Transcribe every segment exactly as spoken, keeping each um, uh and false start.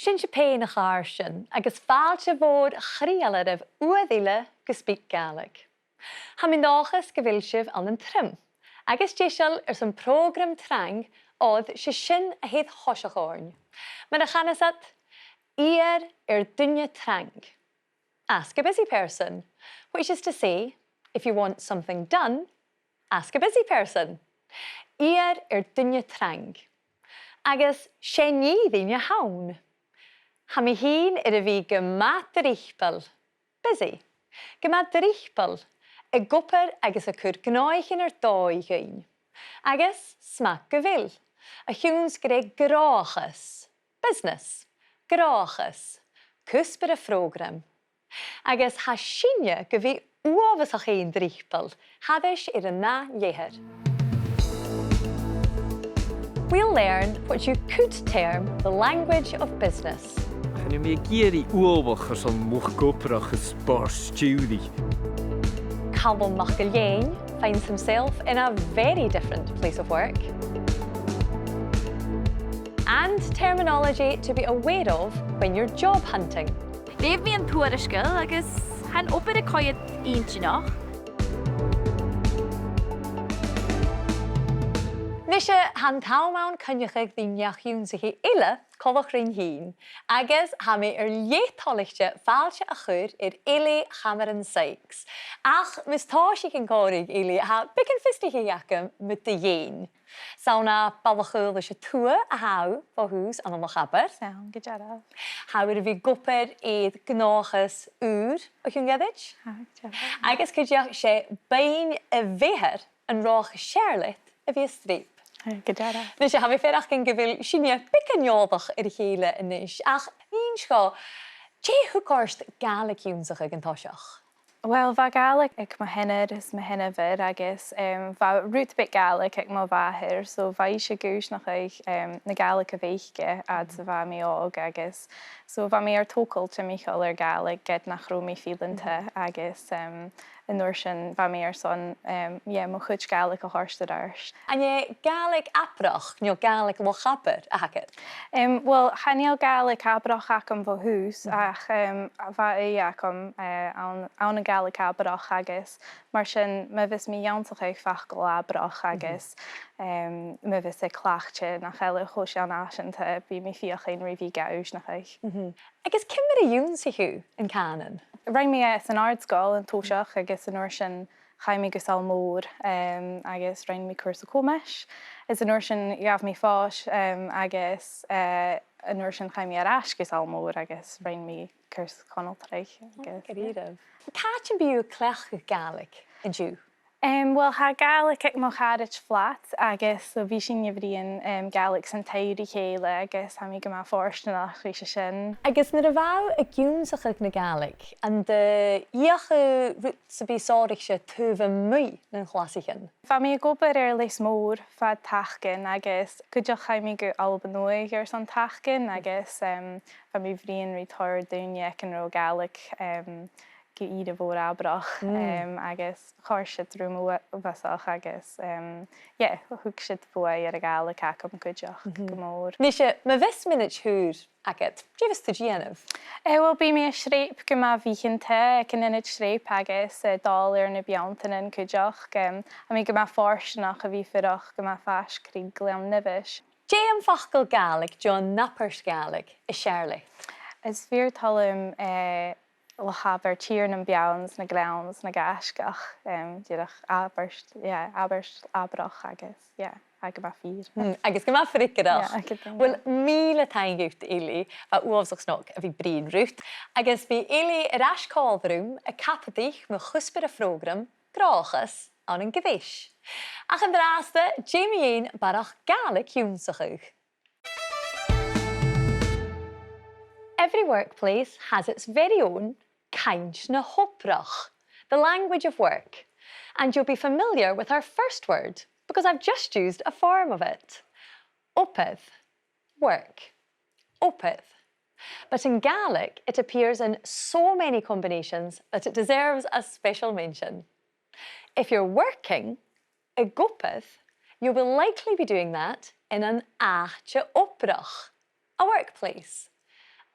Bidh sibh fhèin a' faicinn, agus fàilte mhòr chridheil oirbh uair eile gu SpeakGaelic. Tha mi an dòchas gu bheil sibh ann an trim, agus deiseil airson prògram trang, oir 's e sin a th' air thoiseach oirnn. Mar a chanas iad, iarr air duine trang. Ask a busy person, which is to say, if you want something done, ask a busy person. Iarr air duine trang. Agus 's e an fhìrinn a th' ann. Tha mi fhìn air a bhith gu math dripeil, busy, gu math dripeil, ag obair agus a' cur gnothaichean air dòigh dhuinn. Agus 's math gu bheil, a chionn 's gur e gnothachas, business, gnothachas, cuspair a' phrògraim. Agus tha sinne gu bhith uabhasach fhèin dripeil, thairis air an ath leth-uair. We'll learn what you could term the language of business. Chan eil mi ag iarraidh uallach airson luchd-obrach is bòrd-stiùiridh. Calum MacIlleathain finds himself in a very different place of work. And terminology to be aware of when you're job hunting. Leugh mi an tuairisgeul agus tha an obair a' coimhead inntinneach. Nise, tha an t-àm ann coinneachadh ri neach-ionnsachaidh eile coltach rinn fhìn, agus tha mi air leth toilichte fàilte a chur air Eilidh Chamshron-Sykes. Ach mus tòisich an còmhradh, Eilidh, tha beagan fiosrachaidh agam mu do dheidhinn. 'S ann à Baile a' Chaolais a Tuath a tha thu bho thùs ann an Loch Abar. 'S ann, gu dearbh. Tha thu air a bhith ag obair air gnothachas ùr o chionn ghoirid. Tha, gu dearbh. Agus cuideachd 's e beinn a' bheathair an rud as fheàrr leat a bhith a' streap. Tha, gu dearbh. Nise, tha mi a' faireachdainn gu bheil sinne beagan eòlach air a chèile a-nis, ach innis dhomh, dè thug ort Gàidhlig ionnsachadh an toiseach? Uill, bha Gàidhlig aig mo sheanair is mo sheanmhair agus, em, bha rud beag Gàidhlig aig mo mhàthair, so bha ise ag ùisneachadh, em, na Gàidhlig a bh' aice fhad 's a bha mi òg agus, so bha mi air togail timcheall air Gàidhlig ged nach robh mi fileanta agus, em, an uair sin bha mi airson, em, yeah, mo chuid Gàidhlig a thoirt air ais. An e Gàidhlig Abrach no Gàidhlig Loch Abar a th' agad? Em, uill, chan eil Gàidhlig Abrach agam bho thùs, ach, em, bha ùidh agam, eh, ann, ann an Gàidhlig Abrach agus mar sin, ma bhios mi ag ionnsachadh facal Abrach agus, em, ma bhios e cleachdte nach eil e cho seann-fhasanta, bidh mi a' feuchainn ri bhith ga ùisneachadh. Agus ciamar a dh'ionnsaich thu an cànan? Rinn mi e san àrd-sgoil an toiseach agus an uair sin chaidh mi gu Sabhal Mòr, em, agus rinn mi cùrsa comais. Is an uair sin ghabh mi fois, em, agus, eh, an uair sin chaidh mi air ais gu Sabhal Mòr agus rinn mi cùrsa conaltraidh agus, yeah. Gu dearbh. Càit am bi thu a' cleachdadh Gàidhlig an-diugh? Em, uill, tha Gàidhlig aig mo charaid flat agus so bidh sinn a' bruidhinn, em, Gàidhlig san taigh ri chèile agus tha mi gu math fortanach leis a sin. Agus nuair a bha thu ag ionnsachadh na Gàidhlig, an do dh'fheuch thu rud sam bith sònraichte taobh a-muigh nan clasaichean? Bha mi ag obair air Lios Mòr fad tacain agus cuideachd chaidh mi gu Alba Nuadh airson tacain agus, em, bha mi a' bruidhinn ri tòrr dhaoine aig an robh Gàidhlig, em, gu ìre mhòr Abrach, em, agus chòrd siud rium ua-, uabhasach agus, em, yeah, thug siud buaidh air a' Ghàidhlig agam cuideachd gu mòr. Nise, ma bhios mionaid shaor agad, dè bhios tu a' dèanamh? Eh, uill, bidh mi a' sreap gu math bitheanta aig an ionad sreap agus, eh, dol air na beanntan cuideachd. Em, tha mi gu math fortanach a bhith a' fuireach gu math faisg ri Gleann Nibheis. Dè am facal Gàidhlig, dè an abairt Ghàidhlig as fheàrr leat? Is fìor thoil leam, eh, Loch Abar, tìr nam beann 's na gleann 's na gaisgeach, em, dìreach abairt, yeah, abairt Abrach agus, yeah, tha e gu math fìor. Mm, agus gu math freagarrach. Yeah, gu dearbh. Uill, mìle taing dhut, Eilidh, bha e uabhasach snog a bhith a' bruidhinn riut. Agus bidh Eilidh air ais còmhla rium a' cabadaich mu chuspair a' phrògraim, gnothachas ann an greis. Ach an-dràsta, dè mu dheidhinn barrachd Gàidhlig ionnsachadh? Every workplace has its very own cainnt na h-obrach, the language of work, and you'll be familiar with our first word because I've just used a form of it. Obair, work, obair. But in Gaelic, it appears in so many combinations that it deserves a special mention. If you're working, ag obair, you will likely be doing that in an àite-obrach, a workplace.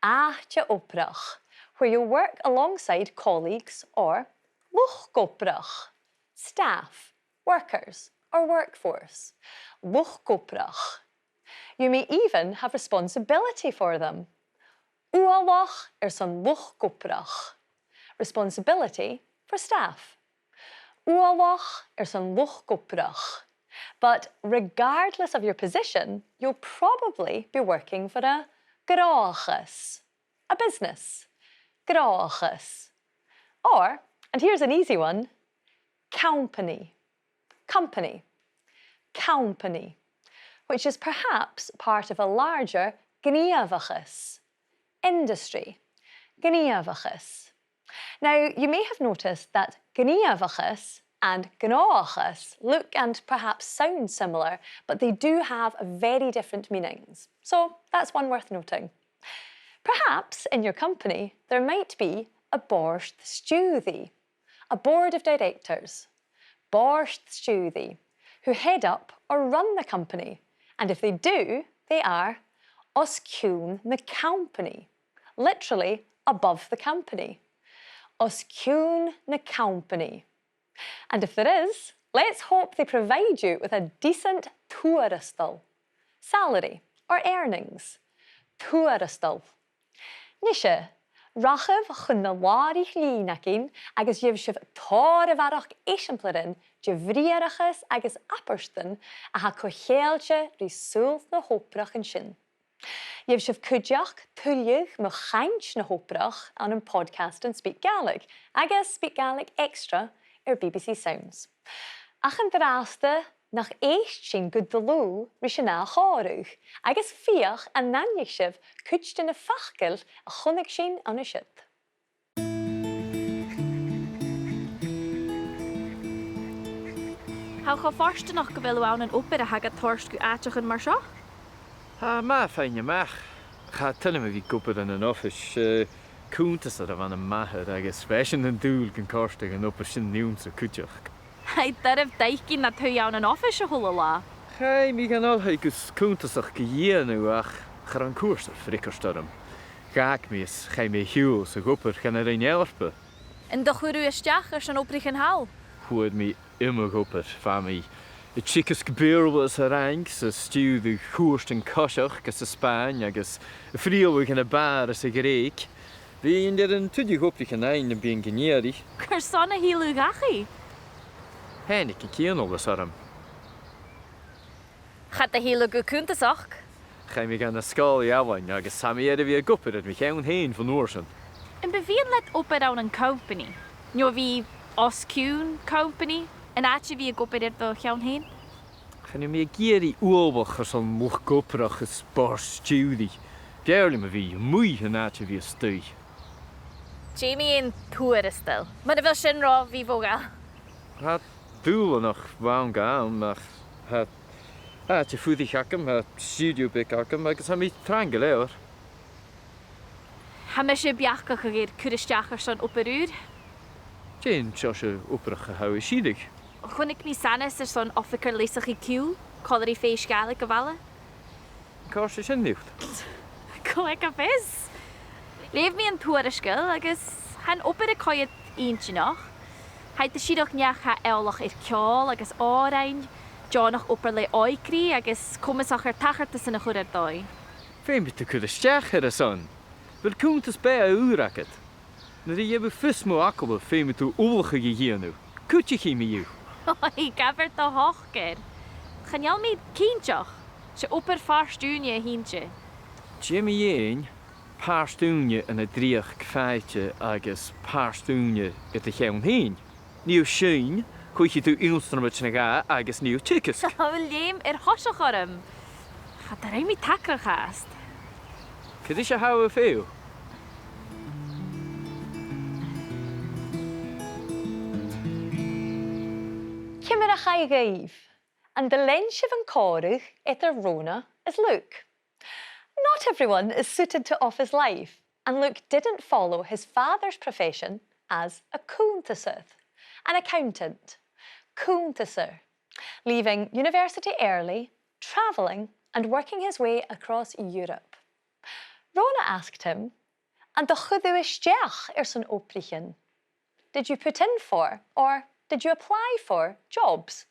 àite-obrach, where you'll work alongside colleagues or luchd-obrach, staff, workers, or workforce. Luchd-obrach. You may even have responsibility for them. Ualach airson luchd-obrach. Responsibility for staff. Ualach airson luchd-obrach. But regardless of your position, you'll probably be working for a gnothachas, a business. Gnothachas. Or, and here's an easy one, companaidh. Company. Companaidh, which is perhaps part of a larger gnìomhachas, industry. Gnìomhachas. Now, you may have noticed that gnìomhachas and gnothachas look and perhaps sound similar, but they do have very different meanings. So that's one worth noting. Perhaps in your company there might be a bòrd-stiùiridh, a board of directors, bòrd-stiùiridh, who head up or run the company, and if they do, they are os cionn na companaidh, literally above the company. Os cionn na companaidh. And if there is, let's hope they provide you with a decent tuarastal, salary or earnings. Tuarastal. Nise, rachaibh chun na làraich-lìn againn agus gheibh sibh tòrr a bharrachd eisimpleirean de bhriathrachas agus abairtean a tha co-cheangailte ri saoghal na h-obrach an sin. Gheibh sibh cuideachd tuilleadh mu chainnt na h-obrach ann am podcast an SpeakGaelic agus SpeakGaelic Extra air B B C Sounds. Ach an-dràsta, nach èist sinn gu dlùth ris an ath chòmhradh, agus feuch an aithnich sibh cuid de na faclan a chunnaic sinn an siud. Tha e cho fortanach gu bheil thu ann an obair a tha gad thoirt gu àiteachan mar seo. Tha e math faighinn a-mach. Cha toil leam a bhith ag obair ann an oifis, eh, cunntasair a bh' ann am m' athair agus bha esan den dùil gun còrdadh an obair sin riumsa cuideachd. Tha e doirbh d' fhaicinn nad shuidhe ann an oifis a h-uile latha. Chaidh mi dhan oilthigh gus cunntasachd a dhèanamh ach cha robh an cùrsa a' freagairt orm. Dh'fhàg mi is chaidh mi a shiubhal 's a dh'obair dhan Roinn Eòrpa. An do chuir thu a-steach airson obraichean thall? Fhuair mi iomadh obair. Bha mi a' teagasg Beurla sa Fhraing, 's a' stiùireadh chuairtean coiseachd anns an Spàinn agus a' frithealadh ann am bàr anns a' Ghrèig. Bha an dèidh an tuilleadh obraichean fhaighinn nam bithinn gan iarraidh. Carson a thill thu dhachaigh? Thàinig an cianalas orm. Cha do thill thu gu cunntasachd. Chaidh mi gu na sgoil ealain agus tha mi air a bhith ag obair air mo cheann fhèin bhon uair sin. Am bu mhiann leat obair ann an companaidh? No a bhith os cionn companaidh, an àite a bhith ag obair air do cheann fhèin? Chan eil mi ag iarraidh uallach airson luchd-obrach is bòrd-stiùiridh. B' fheàrr leam a bhith a-muigh an àite a bhith a-staigh. Dè mu dheidhinn tuarastal? Mura bheil sin ro mhì-mhodhail. Tha dùbhlanachd mhòr agam, ach tha àite-fuirich agam, tha stiùidio beag agam, agus tha mi trang gu leòr. Tha mise beachdachadh air cur a-steach airson obair ùr. Dè an seòrsa obrach a tha thu a' sireadh? Chunnaic mi sanas airson oifigear leasachaidh ciùil, còmhla ri fèis Ghàidhlig a' bhaile. An còrd sin riut? Cò aig a tha fios? Leugh mi an tuairisgeul agus tha an obair a' coimhead inntinneach. Tha iad a' sireadh neach a tha eòlach air ceòl agus òrain, deònach obair le òigridh agus comasach air tachartasan a chur air dòigh. Feumaidh tu cur a-steach air a son. A bheil cunntas-beatha ùr agad? Nuair a gheibh thu fios mu agallamh, feumaidh tu ullachadh a dhèanamh. Cuidichidh mi thu. Oi, gabh air do shocair. Chan eil mi cinnteach. 'S e obair phàirt-ùine a th' innte. Dè mu dheidhinn pàirt-ùine ann an dreuchd fàighte agus pàirt-ùine air do cheann fhèin? Nì thu seinn, cluichidh tu ionnsramaid no dhà agus nì thu teagasg. Tha thu a' leum air thoiseach orm. Cha do rinn mi tagradh fhathast. Cò ris a tha thu a' feitheamh? Ciamar a chaidh dhuibh? An do lean sibh an còmhradh eadar Rona is Luke? Not everyone is suited to office life, and Luke didn't follow his father's profession as a cunntasair, an accountant. Cunntasair. Leaving university early, travelling, and working his way across Europe. Rona asked him, "An do chuir thu a-steach airson obraichean?" Did you put in for, or did you apply for, jobs?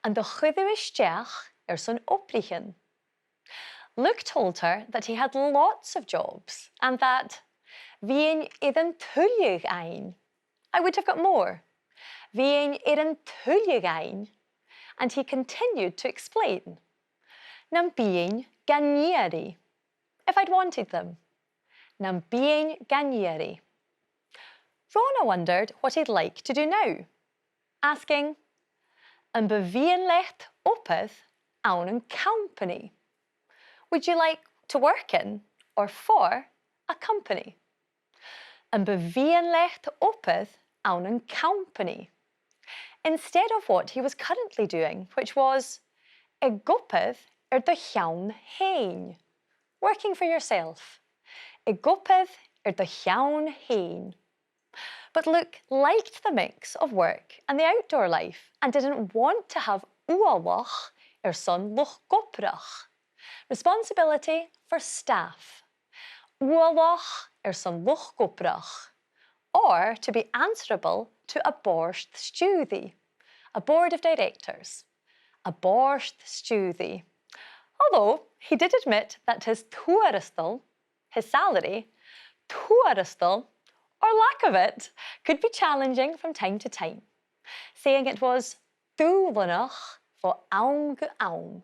An do chuir thu a-steach airson obraichean? Luke told her that he had lots of jobs and that bhithinn air an tuilleadh fhaighinn. I would have got more. Bhithinn air an tuilleadh fhaighinn. And he continued to explain. Nam bithinn gan iarraidh. If I'd wanted them. Nam bithinn gan iarraidh. Rona wondered what he'd like to do now, asking, "Am bu mhiann leat obair ann an companaidh?" Would you like to work in or for a company? "Am bu mhiann leat obair ann an companaidh?" Instead of what he was currently doing, which was ag obair air do cheann fhèin. Working for yourself. Ag obair air do cheann fhèin. But Luke liked the mix of work and the outdoor life and didn't want to have uallach airson luchd-obrach. Responsibility for staff. Uallach airson luchd-obrach. Or to be answerable to a bòrd-stiùiridh. A board of directors. A bòrd-stiùiridh. Although he did admit that his tuarastal, his salary, tuarastal, or lack of it, could be challenging from time to time, saying it was dùbhlanach bho àm gu àm.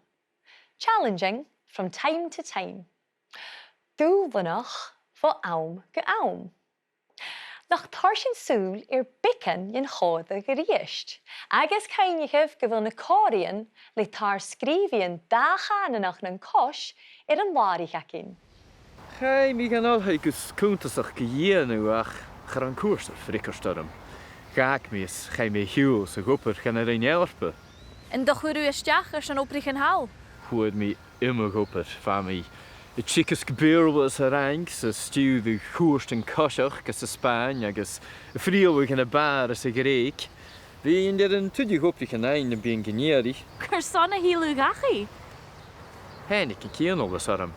Challenging from time to time. Dùbhlanach bho àm gu àm. Nach toir sinn sùil air beagan den chòmhradh a-rithist, agus cuimhnichibh gu bheil na còmhraidhean le tar-sgrìobhaidhean dà-chànanach nan cois air an làraich againn. Chaidh mi dhan oilthigh gus cunntasachd a dhèanamh ach cha robh an cùrsa a' freagairt orm. Dh'fhàg mi is chaidh mi a shiubhal 's a dh'obair dhan Roinn Eòrpa. An do chuir thu a-steach airson obraichean thall? Fhuair mi iomadh obair. Bha mi a' teagasg Beurla sa Fhraing, 's a' stiùireadh chuairtean coiseachd anns an Spàinn agus a' frithealadh anns a' bhàr sa Ghrèig. Bhithinn air an tuilleadh obraichean fhaighinn nam bithinn gan iarraidh. Carson a thill thu dhachaigh? Thàinig an cianalas orm.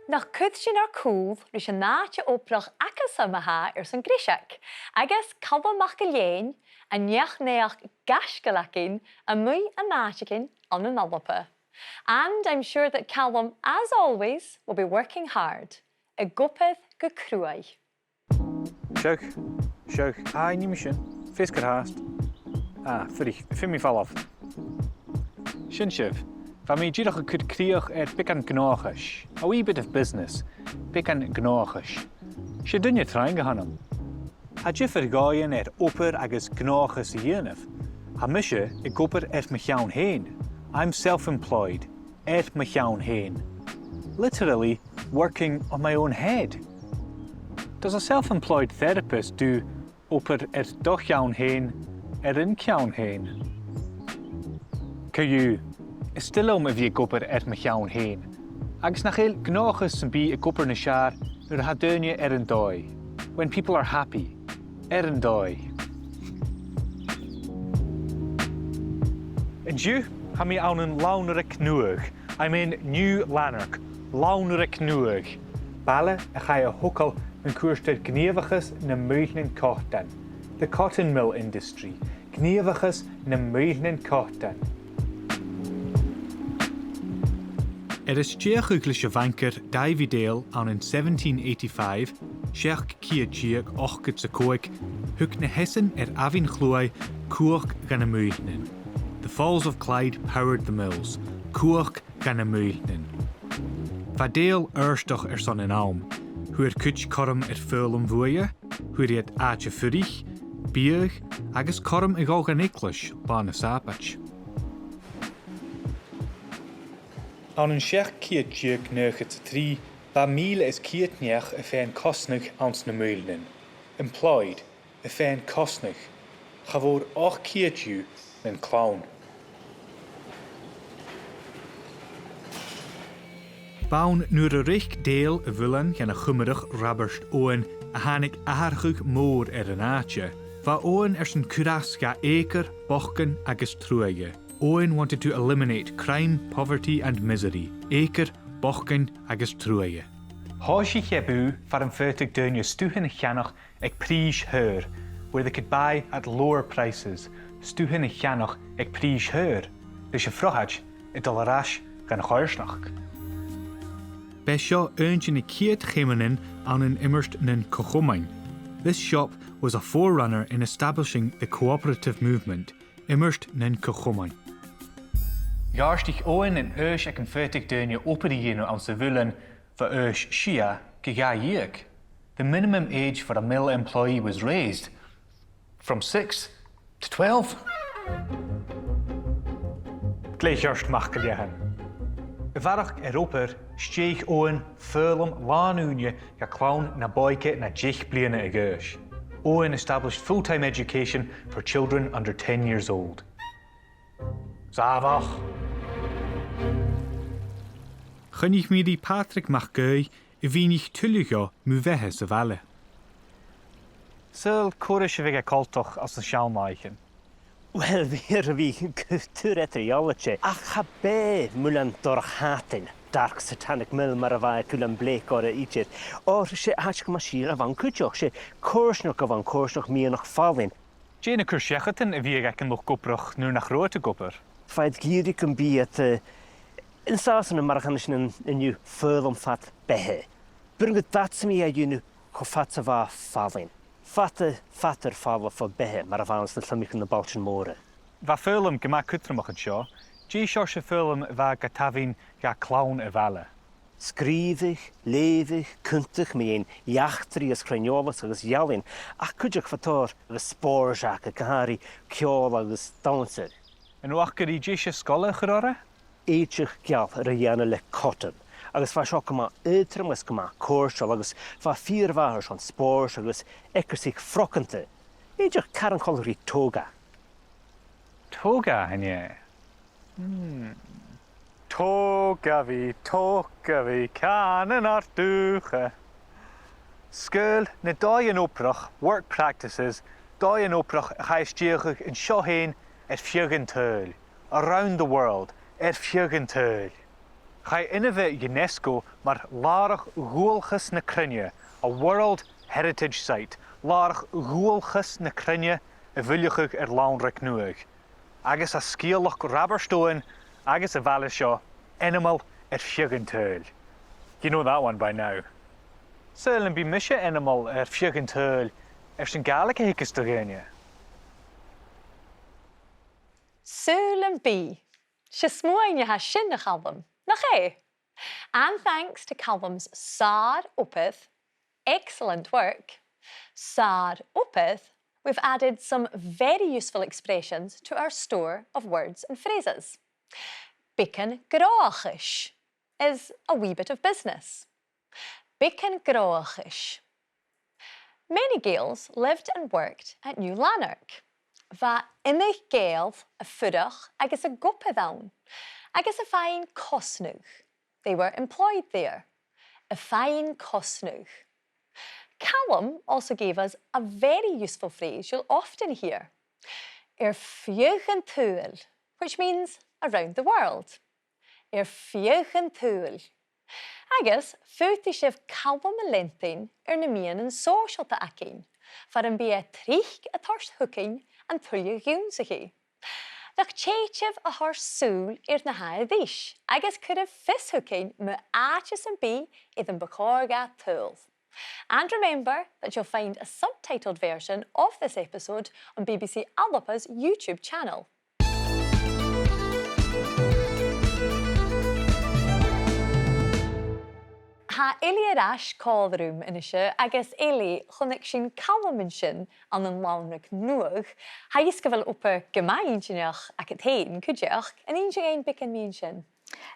Nach cuir sinn ar cùl ris an àite-obrach acasan ma-thà airson greiseag, agus Calum MacIlleathain, an neach-naidheachd gaisgeil againn, a-muigh an àiteigin ann an Alba. And I'm sure that Calum, as always, will be working hard, ag obair gu cruaidh. Seadh, seadh, aidh, nì mi sin. Feasgar fhathast. Ah, fuirich, feumaidh mi falbh. Sin sibh. Bha mi dìreach a' cur crìoch air beagan gnothachais. A wee bit of business. Beagan gnothachais. 'S e duine trang a th' annam. Tha diofar dhòighean air obair agus gnothachas a dhèanamh. Tha mise ag obair air mo cheann fhèin. I'm self-employed. Air mo cheann fhèin. Literally, working on my own head. Does a self-employed therapist do obair air do cheann fhèin, air an ceann fhèin? Co-dhiù, is toil leam a bhith ag obair air mo cheann fhèin, agus nach eil gnothachas sam bith ag obair nas fheàrr nuair a tha daoine air an dòigh, when people are happy, air an dòigh. An-diugh, tha mi ann an Lannraig Nuadh, I'm in New Lanark, Lannraig Nuadh, baile a chaidh a thogail mun cuairt air gnìomhachas na muilnean cotain, the cotton mill industry, gnìomhachas na muilnean cotain. Air a stèidheachadh leis a' bhancair Davy Dale ann an seventeen eighty-five, seachd ceud deug ochdad 's a còig, thug na h-easan air abhainn Chluaidh cumhachd dha na muilnean. The Falls of Clyde powered the mills, cumhachd dha na muilnean. Bha Dale adhartach airson an àm. Fhuair cuid cothrom air foghlam bhuaithe, fhuair iad àite-fuirich, biadh agus cothrom a dhol dhan eaglais Là na Sàbaid. Ann an seachd ceud deug naochad 's a trì, bha mìle is ceud neach a' faighinn cosnadh anns na muilnean. Employed, a' faighinn cosnadh. Cha mhòr ochd ceud dhiubh nan clann. B' ann nuair a reic Dale a mhuileann dhan a' Chuimreach Raibeart Eòghainn a thàinig atharrachadh mòr air an àite. Bha Eòghainn airson cur às dha eucoir, bochdan agus truaighe. Owen wanted to eliminate crime, poverty and misery, eucoir, bochdainn agus truaighe. Thòisich e bùth far am faodadh daoine stuthan a cheannach aig prìs shaor, where they could buy at lower prices, stuthan a cheannach aig prìs shaor, leis a' phrothaid a' dol air ais dhan choimhearsnachd. B' e seo aon de na ciad cheumannan ann an Iomairt nan Co-chomann. This shop was a forerunner in establishing the cooperative movement, Iomairt nan Co-chomann. Dh'àrdich Owen an aois aig am faodadh daoine obair a dhèanamh anns a' mhuileann bho aois sia gu dhà dheug. The minimum age for a mill employee was raised from six to twelve. Glè cheart, MacIllEathain. A bharrachd air obair, stèidhich Owen foghlam làn-ùine do chlann nam b' òige na deich bliadhna a dh'aois. Owen established full-time education for children under ten years old. Sàmhach. Choinnich mi ri Pàdraig MacAoidh a mhìnich tuilleadh dhomh mu bheatha sa bhaile. Saoil cò ris a bhiodh e coltach anns na seann làithean? Uill, bhiodh e air a bhith gu tur eadar-dhealaichte, ach cha b' e muileann dorch Shàtain, dark satanic mill, mar a bha Cuilean Blake orra idir. Oir 's e àite gu math sìtheil a bh' ann cuideachd, 's e coimhearsnachd a bh' ann, coimhearsnachd meadhanach fallain. Dè na cur-seachadan a bhiodh aig an luchd-obrach nuair nach robh iad ag obair? Bha iad ag iarraidh gum biodh iad, eh, an sàs ann mar a chanas sinn an-diugh foghlam fad beatha. B' urrainn dhut dad sam bith a dhèanamh cho fad 's a bha e fallain. Fada, fada air falbh bho bheatha mar a bha ann sna h-uilebheistean nam bailtean mòra. Bha foghlam gu math cudromach an seo. Dè seòrsa foghlam a bha ga tabhann do chlann a' bhaile? Sgrìobhadh, leughadh, cunntadh mu dheidhinn eachdraidh is cruinn-eòlas agus ealain, ach cuideachd bha tòrr agus spòrs aca, gu h-àraidh ceòl agus dannsa. An robh aca ri deise-sgoile a chur orra? Èideadh geal a dhèanamh le cotton, agus bha seo gu math aotrom agus gu math cofhurtail, agus bha fìor mhath airson spòrs agus eacarsaich phrocanta. Èideadh car an coltach ri toga. Toga, an e? Hmm. Togaibh, togaibh, cànan ar dùthcha. Sgaoil na dòighean-obrach, work practices, dòighean-obrach a chaidh a stèidheachadh an seo fhèin air feadh an t-saoghail, around the world, air feadh an t-saoghail. Chaidh inbhe UNESCO mar làrach dhualchas na cruinne, a World Heritage Site, làrach dhualchas na cruinne a bhuileachadh air lannraig nuadh. Agus tha sgeulachd Raibeart Eòghainn agus a' bhaile seo ainmeil air feadh an t-saoghail. You know that one by now. Saoil am bi mise ainmeil air feadh an t-saoghail airson Gàidhlig a theagasg do dhaoine? Saoil am bi. 'S e smuain a tha sin, a Chaluim, nach e? And thanks to Calum's sàr obair, excellent work, sàr obair, we've added some very useful expressions to our store of words and phrases. Beagan gnothachais is a wee bit of business. Beagan gnothachais. Many Gaels lived and worked at New Lanark. Bha iomadh Gàidheal a' fuireach agus ag obair ann, agus a' faighinn cosnadh. They were employed there. A' faighinn cosnadh. Calum also gave us a very useful phrase you'll often hear. Air feadh an t-saoghail, which means around the world. Air feadh an t-saoghail. Agus faodaidh sibh Calum a leantainn air na meadhanan sòisealta againn, far am bi e tric a' toirt thugainn an tuilleadh ionnsachaidh. Nach tèid sibh a thoirt sùil air na tha e ris, agus cuiribh fios thugainn mu àite sam bith air am bu chòir dha tadhal. And remember that you'll find a subtitled version of this episode on B B C Alba's YouTube channel. Tha Eilidh air ais còmhla rium a-nise, agus Eilidh, chunnaic sinn Calum an sin ann an Lannraig Nuadh. Tha fhios gu bheil obair gu math inntinneach agad fhèin cuideachd. An inns thu dhuinn beagan mu dheidhinn sin?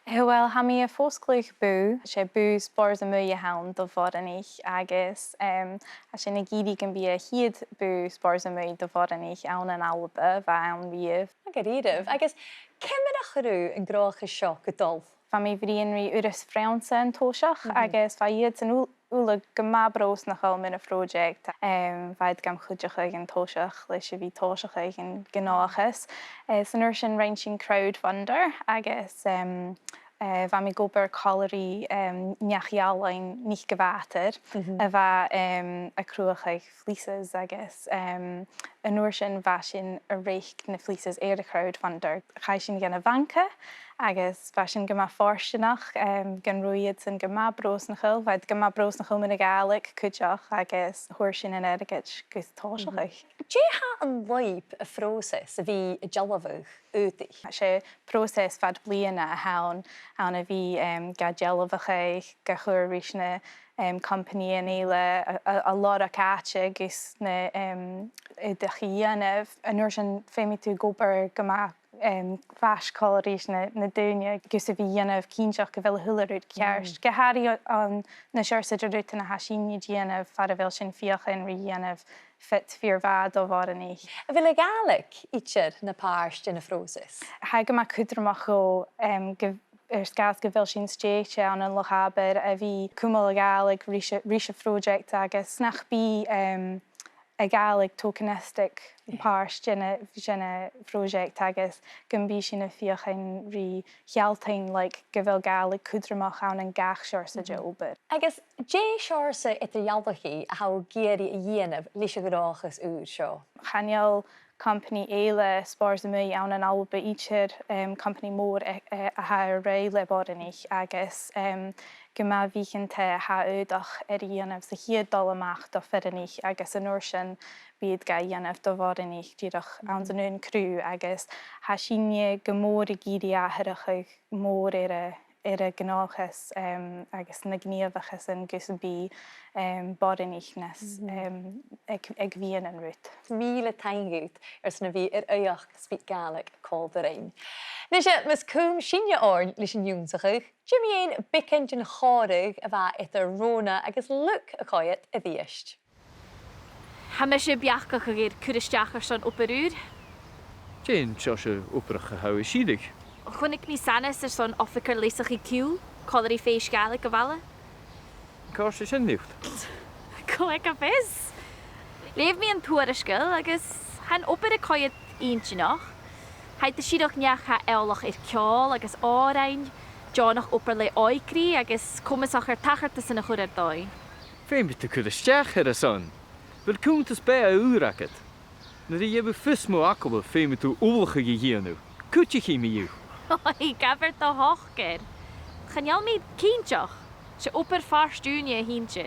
Eh, uill, tha mi a' fosgladh bùth, 's e bùth Spòrs a' Mhuile a th' ann do bhoireannaich agus, em, tha sinn ag iarraidh gum bi a' chiad bùth Spòrs a' Mhuile do bhoireannaich ann an Alba, bha ann riamh. Gu dearbh. Agus ciamar a chuir thu an gnothachas seo gu dol? Bha mi a' bruidhinn ri Urras Phrionnsa an toiseach, mhm, agus bha iadsan ul-, Uile gu math brosnachail mun a' phròiseact, em, bha iad gam chuideachadh an toiseach leis a bhith a' tòiseachadh an gnothachas. Eh, 's an uair sin rinn sinn crowdfunder agus, em, eh, bha mi ag obair còmhla ri, em, neach-ealain, Nic a' Bhàtair, a bha, em, a' cruthachadh fleeces agus, em, an uair sin bha sinn a' reic na fleeces air a' crowdfunder. Chaidh sinn dhan a' bhanca agus bha sinn gu math fortanach, em, gun robh iadsan gu math brosnachail, bha iad gu math brosnachail mun a' Ghàidhlig cuideachd agus fhuair sinn an airgead gus tòiseachadh. Dè tha an lùib a' phròiseas a bhith a' dealbhadh aodaich? 'S e pròiseas fad bliadhna a th' ann, ann a bhith, em, ga dhealbhachadh, ga chur ris na, em, companaidhean eile, a, a, a lorg àite gus na, em, aodaich a dhèanamh. An uair sin feumaidh tu obair gu math, em, faisg còmhla ris na, na daoine gus a bhith a' dèanamh cinnteach gu bheil a h-uile rud ceart. Gu h-àraidh an, na seòrsa de rudan a tha sinne a' dèanamh far a bheil sinn a' feuchainn ri dhèanamh fit fìor mhath do bhoireannaich. A bheil a' Ghàidhlig idir na pàirt den a' phròiseas? Tha e gu math cudromach dhomh, em, gu, air sgàth 's gu bheil sinn stèidhichte ann an Loch Abar a bhith a' cumail a' Ghàidhlig ris a', ris a' phròiseact agus nach bi, em, a' Ghàidhlig tokenistic pàirt den a', den a' phròiseact agus gum bi sinn a' feuchainn ri shealltainn, like, gu bheil Gàidhlig cudromach ann an gach seòrsa de obair. Agus dè seòrsa eadar-dhealachadh a tha thu ag iarraidh a dhèanamh leis a' ghnothachas ùr seo? Chan eil companaidh eile spòrs a-muigh ann an Alba idir, em, companaidh mòr a, a, a tha air ruith le boireannaich agus, em, gu math bitheanta a tha aodach air a dhèanamh sa chiad dol a-mach do fhireannaich agus an uair sin bidh iad ga dhèanamh do bhoireannaich dìreach anns an aon chruth agus tha sinne gu mòr ag iarraidh atharrachadh mòr air a, air a' ghnothachas, em, agus na gnìomhachasan gus am bi, em, boireannaich nas, em, aig, aig mheadhan an rud. Mìle taing dhut airson a bhith air aoigheachd SpeakGaelic còmhla rinn. Nise, mus cùm sinne oirnn leis an ionnsachadh, dè mu dheidhinn beagan den chòmhradh a bha eadar Rona agus Luke a' coimhead a-rithist? Tha mise a' beachdachadh air cur a-steach airson obair ùr. Dè an seòrsa obrach a tha thu a' sireadh? Chunnaic mi sanas airson oifigear leasachaidh ciùil, còmhla ri fèis Ghàidhlig a' bhaile. An còrd sin riut? Cò aig a tha fios? Leugh mi an tuairisgeul agus tha an obair a' coimhead inntinneach. Tha iad a' sireadh neach a tha eòlach air ceòl agus òrain, deònach obair le òigridh agus comasach air tachartasan a chur air dòigh. Feumaidh tu cur a-steach air a son. A bheil cunntas-beatha ùr agad? Nuair a gheibh thu fios mu agallamh, feumaidh tu ullachadh a dhèanamh. Cuidichidh mi thu. Oi, gabh air do shocair. Chan eil mi cinnteach. 'S e obair phàirt-ùine a th' innte.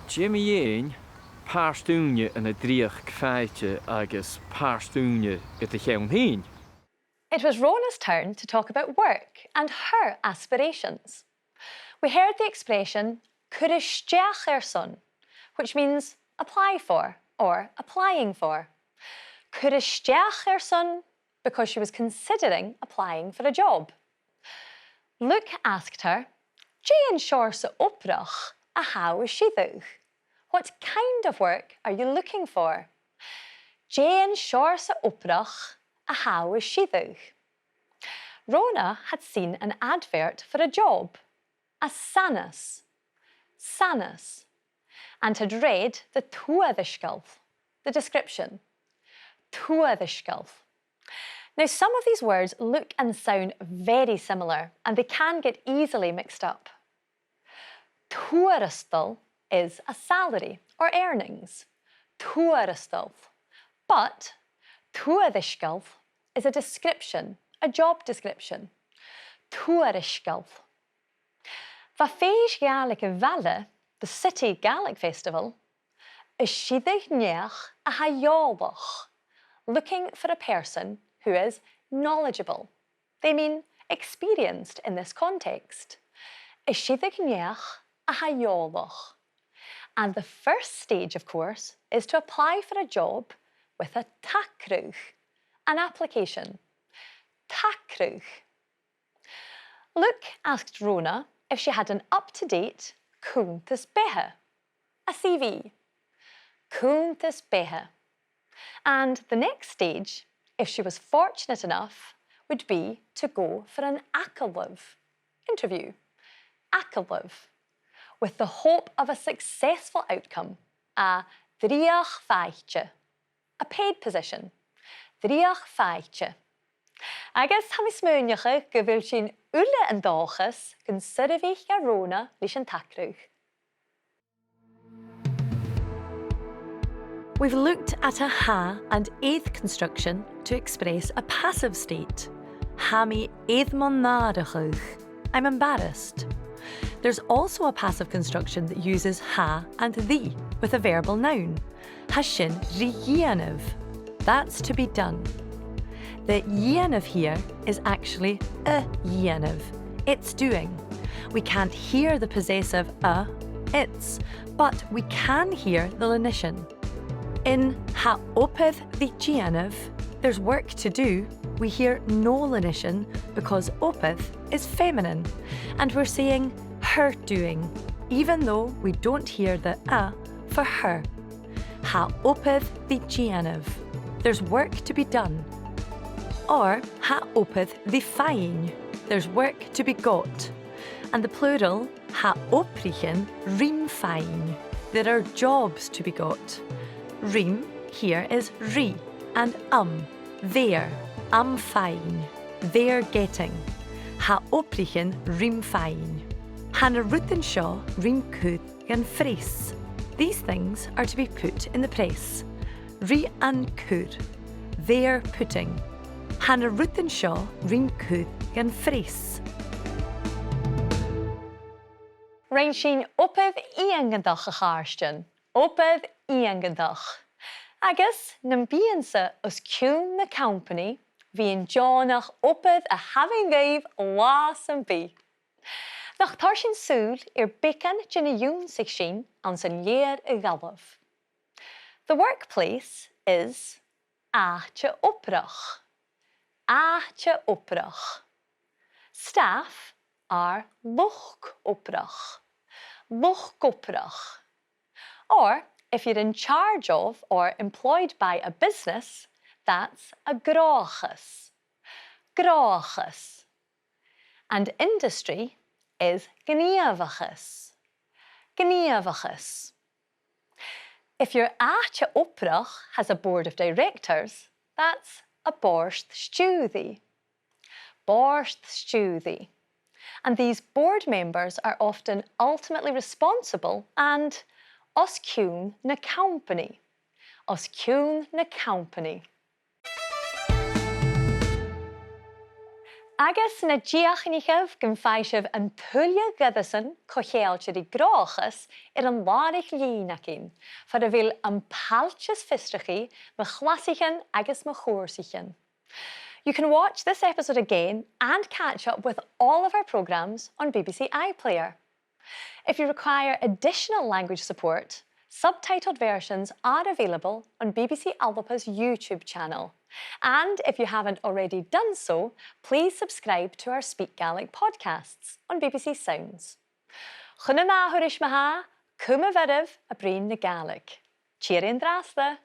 Dè mu dheidhinn pàirt-ùine ann an dreuchd faighte agus pàirt-ùine air do cheann fhèin? It was Rona's turn to talk about work and her aspirations. We heard the expression cur a-steach airson, which means apply for or applying for. Cur a-steach airson because she was considering applying for a job. Luke asked her, dè an seòrsa obrach a tha thu a' sireadh? What kind of work are you looking for? Dè an seòrsa obrach a tha thu a' sireadh? Rona had seen an advert for a job, a sanas, sanas, and had read the tuairisgeul, the description. Tuairisgeul. Now, some of these words look and sound very similar, and they can get easily mixed up. Tuarastal is a salary or earnings. Tuarastal. But tuairisgeul is a description, a job description. Tuairisgeul. Bha fèis Ghàidhlig a' bhaile, the City Gaelic Festival, a' sireadh neach a tha eòlach, looking for a person who is knowledgeable. They mean experienced in this context. A' sireadh neach a tha eòlach. And the first stage, of course, is to apply for a job with a tagradh, an application. Tagradh. Luke asked Rona if she had an up-to-date cunntas-beatha, a C V. Cunntas-beatha. And the next stage, if she was fortunate enough, would be to go for an agallamh, interview. Agallamh. with the hope of a successful outcome, a dhreuchd phàighte, a paid position, dhreuchd phàighte. Agus tha mi a' smaoineachadh gu bheil sinn uile an dòchas gun soirbhich ar Rona leis an t-acrach. We've looked at a tha and air construction to express a passive state. Tha mi air mo nàrachadh. I'm embarrassed. There's also a passive construction that uses tha and ri with a verbal noun. Tha sin ri dhèanamh. That's to be done. The dhèanamh here is actually a dhèanamh. It's doing. We can't hear the possessive a, its, but we can hear the lenition. In tha obair ri dhèanamh, there's work to do, we hear no lenition because obair is feminine, and we're saying her doing, even though we don't hear the a for her. Tha obair ri dhèanamh. There's work to be done. Or tha obair ri fhaighinn. There's work to be got. And the plural, tha obraichean rim faighinn. There are jobs to be got. Rim here is ri and am, their, am faighinn, their getting. Tha obraichean rim faighinn. Tha na rudan seo rin cur dhan phreas. These things are to be put in the press. Ri an cur, their putting. Tha na rudan seo rin cur dhan phreas. Rinn sinn obair iongantach, a chàirdean. Obair iongantach. Agus nam bithinn-sa os cionn na companaidh, bhithinn deònach obair a thabhann dhuibh latha sam bith. Nach toir sinn sùil air beagan de na dh'ionnsaich sinn anns an leth-uair a dh'fhalbh. The workplace is àite-obrach. Àite-obrach. Staff are luchd-obrach. Luchd-obrach. Or, if you're in charge of or employed by a business, that's a gnothachas. Gnothachas. And industry is gnìomhachas. Gnìomhachas. If your àite-obrach has a board of directors, that's a bòrd-stiùiridh. Bòrd-stiùiridh. And these board members are often ultimately responsible and os cionn na companaidh. Os cionn na companaidh. Agus na dìochuimhnichibh gum faigh sibh an tuilleadh ghoireasan co-cheangailte ri gnothachas air an làrach-lìn againn, far a bheil am pailteas fiosrachaidh mu chlasaichean agus mu chùrsaichean. You can watch this episode again and catch up with all of our programmes on B B C iPlayer. If you require additional language support, subtitled versions are available on B B C Alba's YouTube channel. And if you haven't already done so, please subscribe to our Speak Gaelic podcasts on B B C Sounds. Chun a' mhàthaireachd, ma-thà, cumaibh oirbh a' bruidhinn na Gàidhlig. Tìoraidh an-dràsta.